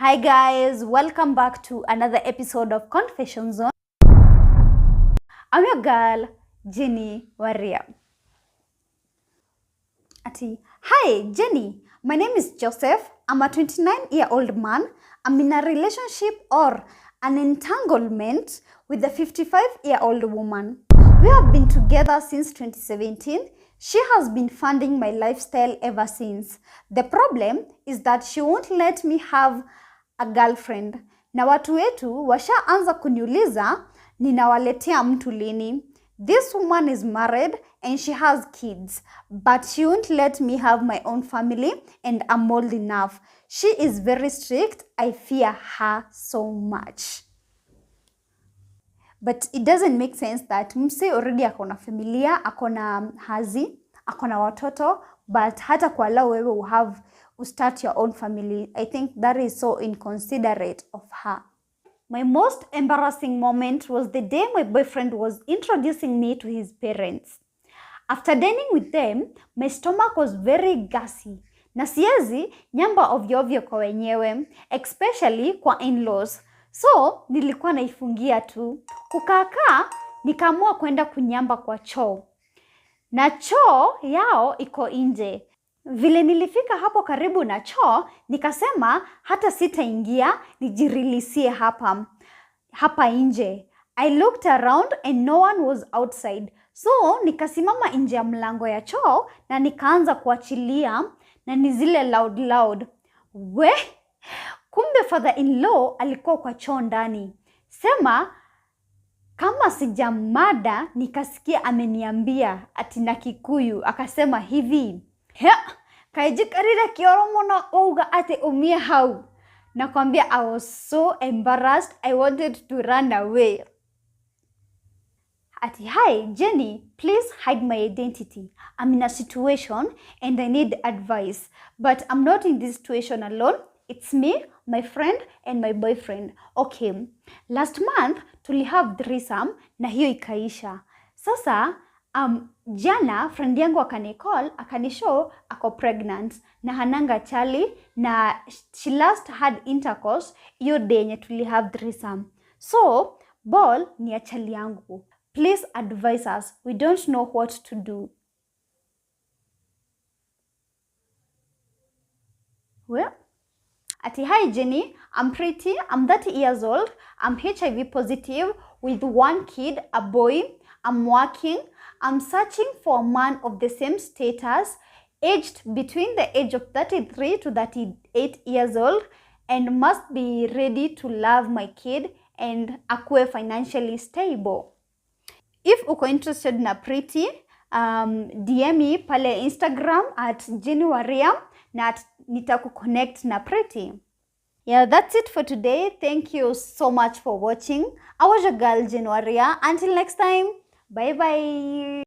Hi guys, welcome back to another episode of Confession Zone. I'm your girl, Jenny Warria. Ati, hi Jenny, my name is Joseph. I'm a 29-year-old man. I'm in a relationship or an entanglement with a 55-year-old woman. We have been together since 2017. She has been funding my lifestyle ever since. The problem is that she won't let me have a girlfriend. Na watu wetu washaanza kuniuliza ninawaletea mtu lini. This woman is married and she has kids, but she won't let me have my own family and I'm old enough. She is very strict. I fear her so much. But it doesn't make sense that mse already akona familia, akona hazi, akona watoto, but hata kuallow wewe u have u start your own family. I think that is so inconsiderate of her. My most embarrassing moment was the day my boyfriend was introducing me to his parents. After dining with them, my stomach was very gassy. Na siezi nyamba ovyo ovyo kwa wenyewe, especially kwa in-laws. So, nilikuwa naifungia tu. Kukaakaa, nikaamua kwenda kunyamba kwa choo. Na choo yao iko nje. Vile nilifika hapo karibu na choo, nikasema hata sitaingia, nijireleasie hapa nje. I looked around and no one was outside. So nikasimama nje ya mlango ya choo na nikaanza kuachilia na ni zile loud loud. We, kumbe father in law alikuwa kwa choo ndani. Sema kama sijamada, nikasikia ameniambia ati na Kikuyu, akasema hivi, "He, kaĩ njikarire kĩoro mũno wauga atĩ umie hau." Nakwambia I was so embarrassed, I wanted to run away. Ati, hi Jenny, please hide my identity. I'm in a situation and I need advice, but I'm not in this situation alone. It's me, my friend and my boyfriend. Okay, last month tuli have threesome na hiyo ikaisha. Sasa jana friend yangu akanicall akanishow ako pregnant na hananga chali na she last had intercourse hiyo day yenye tuli have threesome. So ball ni ya chali yangu. Please advise us. We don't know what to do. Well, ati hi Jenny, I'm pretty, I'm 30 years old, I'm HIV positive with one kid, a boy. I'm working, I'm searching for a man of the same status, aged between the age of 33 to 38 years old, and must be ready to love my kid and akuwe financially stable. If uko interested na Pretty, DM me pale Instagram at Jenny Waria na at nitakuconnect na Pretty. Yeah, that's it for today. Thank you so much for watching. I was your girl, Jenny Waria. Until next time, bye bye.